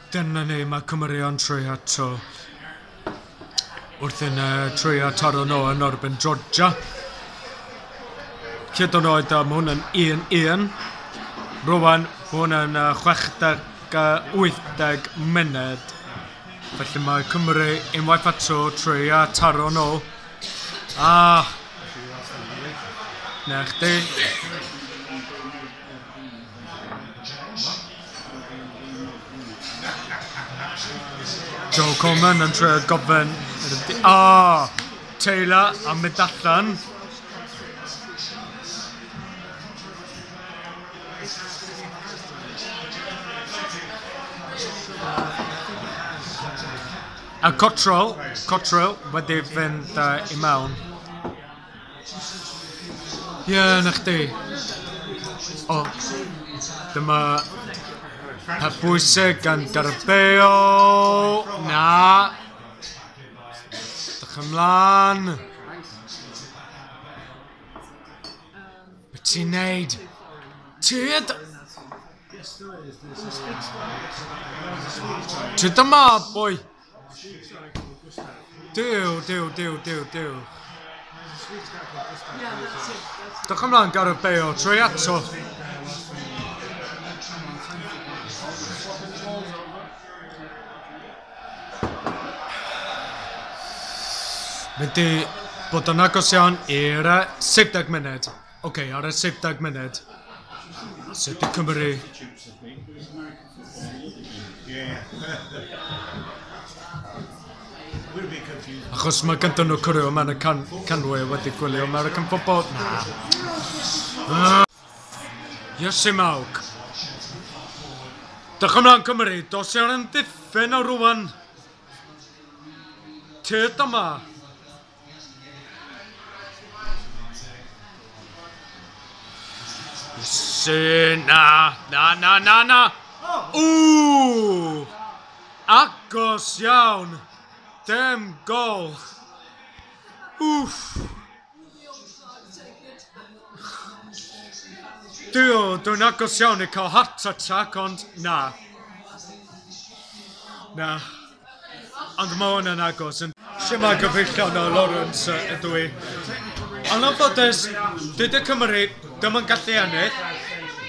Dyna ni, mae Cymru yn trio eto. Wrth yn trio taro nhw yn erbyn Georgia. Hyd yn oed mae hwn yn 1-1. Rwan, mae hwn yn 60, 80 munud. Felly mae Cymru unwaith eto trio taro nhw. Ah! Na chdi. Joe Coleman yn trio gofyn. Ah! Taylor am mynd allan. A Cottrell wedi fynd i mewn. Ie, yeah, na chdi. O, dyma peth bwysig gan Gareth Bale. Na. Dych ymlaen. Be ti'n neud? Tyd! Tyd yma, boi! Duw, duw, duw, duw, duw. Dych ymlaen, Gareth Bale, trwy ato. Mynd i bod yn agos iawn i'r 70 munud. Oce, okay, ar y 70 munud. Sut y Cymru? Achos mae gyda nhw cwrw yma yn y canwy wedi gwylio American Football. Na. Iesu mawg. Dych ymlaen Cymru, dos i'r amddiffyn o rwan. Tyd yma. Iesu, na, na, na, na, na. Ww! Agos iawn. Dim gol. Wff. Duw, dwi'n agos iawn i cael heart attack, ond na. Na. Ond mae hwn yn agos. Shwmae gyfeillion, o Lawrence ydw i. Ond anffodus, dydy Cymru ddim yn gallu ennill,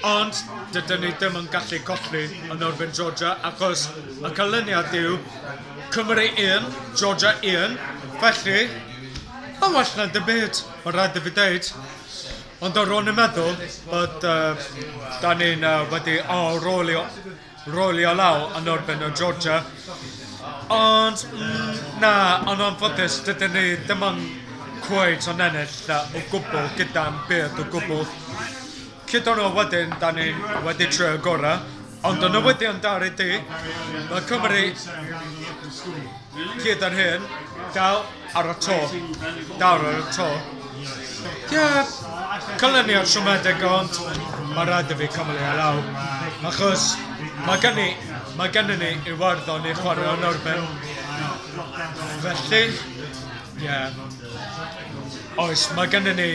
ond dydyn ni ddim yn gallu colli yn erbyn Georgia, achos y canlyniad yw Cymru 1, Georgia 1, felly, mae'n well na dim byd, mae rhaid i fi dweud. Ond ro'n i'n meddwl bod da ni'n wedi rolio law yn erbyn y Georgia. Ond, na, ond anffodus, dydyn ni ddim yn cweit o'n ennill o gwbl gyda'n byd o gwbl. Hyd yn oed wedyn, da ni'n wedi trio gorau. Ond y newyddion da i di, mae Cymru hyd yn hyn dal ar y to. Dal ar y to. Ie, yeah, canlyniad siomedig, ond mae rhaid i fi cymryd e lawr. Achos mae gen ni Iwerddon i chwarae yn erbyn. Felly, ie. Yeah. Oes, mae gennym ni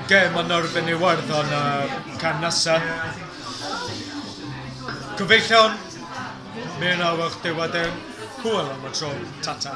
gêm yn erbyn Iwerddon y can nesaf. Cyfeillion, mi wna i weld chdi wedyn. Hwyl am y tro. Ta-ta.